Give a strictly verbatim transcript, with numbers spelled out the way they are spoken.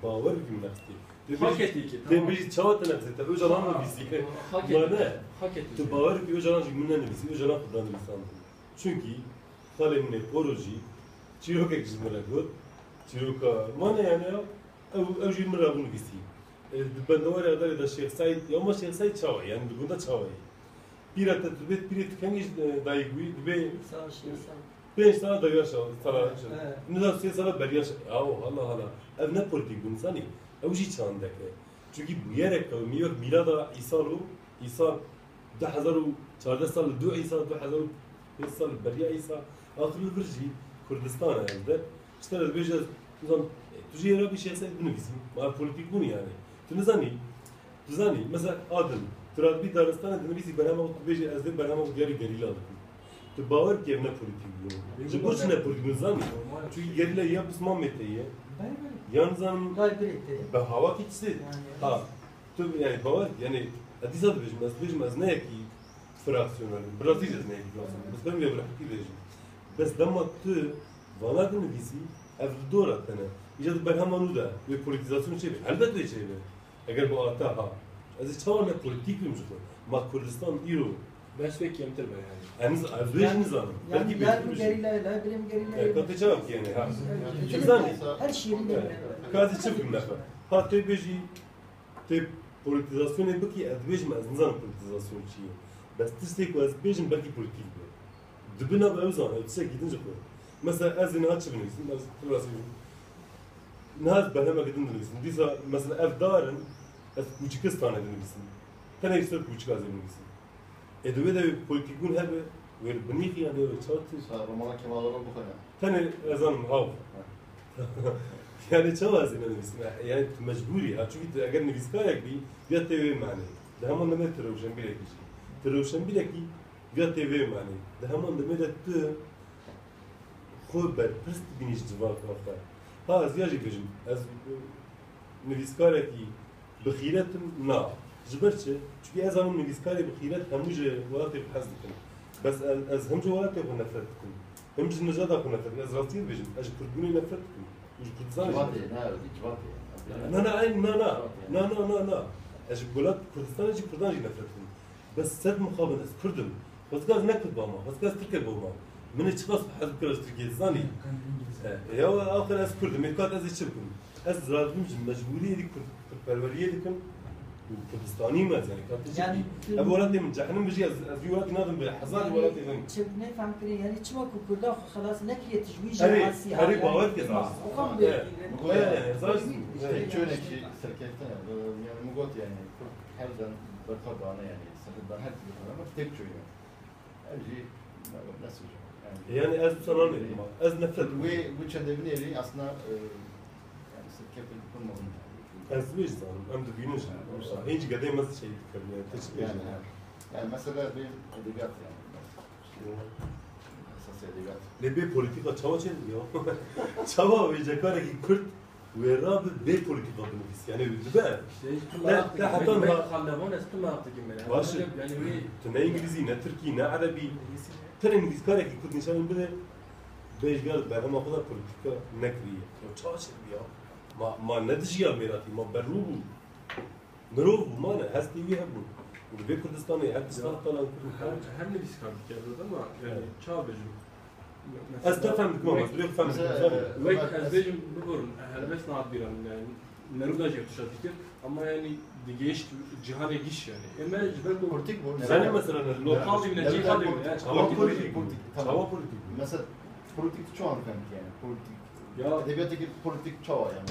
Bawer bikî min nexistî. Tê bêjî, tê bêjî çawa te nexistî? Te Ocalan nivîsî. Ma ne. Tu bawer bikî Ocalan jî min nenivîsî. Ocalan xwe da nivîsandin. Çunkî xalê min ê Qoro jî çîrokek ji min re got. Çîroka ma ne yani ya. Ew, ew jî min re bû nivîsî. E, di bendewarê Adarê de Şêx Seîd, ya ma Şêx Seîd çawa ye? Yani di gunda çawa ye? Pîra te dibê, pîrê tu kengî, e, dayik bûyî, dibê pênc sala dawiya şa-, sala, nizam sê sala beriya şa-, yaw, hala, hala. Ev ne polîtîk bû, nizanî. Ew jî çandek e. Çunkî bûyerek qewimî wek mîlada Îsa lo, Îsa du hezar û çardeh sal, du Îsa, du hezar û pênc sal beriya Îsa. Axir li vir jî Kurdistan e ev der. Ji te re dibêje ez, nizam, e, tu jî hêra bî Şêx Seîd binivîsî. Ma ev polîtîk bûn yani. Tu nizanî, tu zanî, mesela Adil, tu radibî daristanê dinivîsî berhema xwe, tu bêjî ez dê berhema xwe diyarî gerîla dikim. Tu bawer bike ev ne polîtîk bûn. Ji bo çi ne polîtîk bûn zanî? Çunkî gerîla ya pismamê te ye. Belê, belê. Ya nizanim. Dayê birê te ye. Bi hawakî tiştê. Yani, ha. Tu, yani, bawer, yani, ez dîsa dibêjim, ez dibêjim, ez ne yekî fraksiyonel im. Bi rastî jî ez ne yekî fraksiyonel im. Ez xwedî vê bi rehetî bêjim. Bes dema tu vana dinivîsî, ev li dora te ne. Îca di berhema nû de wê polîtîzasyon çêbe. Helbet wê çêbe. Eger bi ata ha. Ez ê çawa ne polîtîk bim ji xwe? Ma Kurdistan îro. Bes wê kêmtir be yani. Em niz-, ez wê jî nizanim. Belkî bêjim jî. Gerîlayê, la birêm gerîlayê. Ya, ka te çawa bikî yani, ha? Çi zanî? Her şeyi bilmem. Ka ez ê çi bikim nexwe? Ha, tê bêjî, tê polîtîzasyonê bikî, ez dibêjim, ez nizanim polîtîzasyon çi ye. Bes tiştê ku ez dibêjim belkî polîtîk be. Di bin ev, ew zane, ew tiştekî din ji xwe. Mesela ez ê niha çi binivîsim? Ez tu rastî niha ez berhemeke din dinivîsim. Dîsa mesela ev dar in, ez Kûçikistanê dinivîsim. Tenê ji ser Kûçika ez ê binivîsim. Ê di wê de polîtîkbûn hebe, wê li binî xiya dê wê çawa tê? Sa Romana Kemalova bixwe ne. Tenê ez zanim hav. Yani çawa ez ê nenivîsim? Yani tu mecbûrî ha. Çunkî tu eger nivîskarek bî, ya tê wê manê. Di heman demê tu rewşenbîrekî jî. Tu rewşenbîrekî, ya tê wê manê. Di heman demê de tu xwe berpirs dibînî ji civaka xwe. Ha, ez ya jî bêjim, ez, e, nivîskarekî bi xîret im, na. Ji ber çi? Çunkî ez zanim nivîskarê bi xîret hemû ji welatê xwe hez dikin. Bes ez, ez him ji welatê xwe nefret dikim. Him ji nijada xwe nefret dikim. Ez rastiyê dibêjim, ez ji Kurdbûnê nefret dikim. Û ji Kurdistanê jî nefret dikim. Civatê, ne, civatê. Na, na, ey, na, na. Civatê. Na, na, na, na. Ez ji welat Kurdistanê jî Kurdan jî nefret dikim. Bes sed mixabin ez Kurd im. Xwezka ez ne Kurd bama, xwezka ez Tirkek bama. Min ê çiqas hez bikira ji Tirkiyê, dizanî? E, ya axir ez Kurd im, ê kat ez ê çi bikim? Ez radibim ji mecbûrî êdî Kurd, Kurdperweriyê dikim û Kurdistanî me ez, yani, ka tu çi bî? Ev welatê min, cehennem bijî, ez, ez vî welatî nadim bi hezar welatê din. Çi nefhem kirî, yani çima ku Kurda xwe xelas nekiriye, tu ji wî jî Erê, asî, erê, yani, bawer ke zan. Oxam bê. E, e, zan. Tek çönek jî serkeftin, yani, min got, yani, Kurd her dem berxwe dane, yani, serheddan her tî xwe, ama tek çönek. Ev jî ne, ne suç. Yani ez wisa namêrim. Ez nefret dikim. Wê, wê çendê binêrî aslında, e, yani sirkefê dikim. Ez wê jî zanim. Em dibînin jî. Yani, wisa. Hîn jî gedê me şey dikirin. Yani, te çi bêjin? Yani, yani mesela bir edebiyat yani. Esas edebiyat. Lê bê polîtîka çawa çêdibe ya? Çawa wê cekarekî Kurd Wê rabe bê polîtîka binivîsî. Yani dibe. Te, te heta niha. Xandevan ez tu meraq dikim yani. Baş e. Yani wê. Tu ne îngilîzî, ne tirkî, ne erebî. Tenê nivîskarekî Kurd nîşanî bide, bêjgar berhema xwe de polîtîka nekiriye. Ya çawa çêdibe ya? Ma, ma nedijiya mêratî, ma berrû bû. Mirov bû, mane, hestê wî hebû. Û li vê Kurdistanê her tişt talan kirin. Her, her nivîskar dikeve, ama yani çawa bêjim? Ez te fem dikim, ama ez birê xwe fem dikim, zanî. Wek ez bêjim, biborin, helbest nehate bîra min, yani, Neruda jî tişta dikir, ama yani digihişt cîhanê giş yani. Ê me ji ber ku polîtîk bû. Zanî mesela Neruda. Lokal dibîne, cîha dibîne, yani, çawa polîtîk bû? Çawa polîtîk bû? Mesela polîtîk çawa fem dike yani? Polîtîk. Ya. Edebiyatekî polîtîk çawa yani?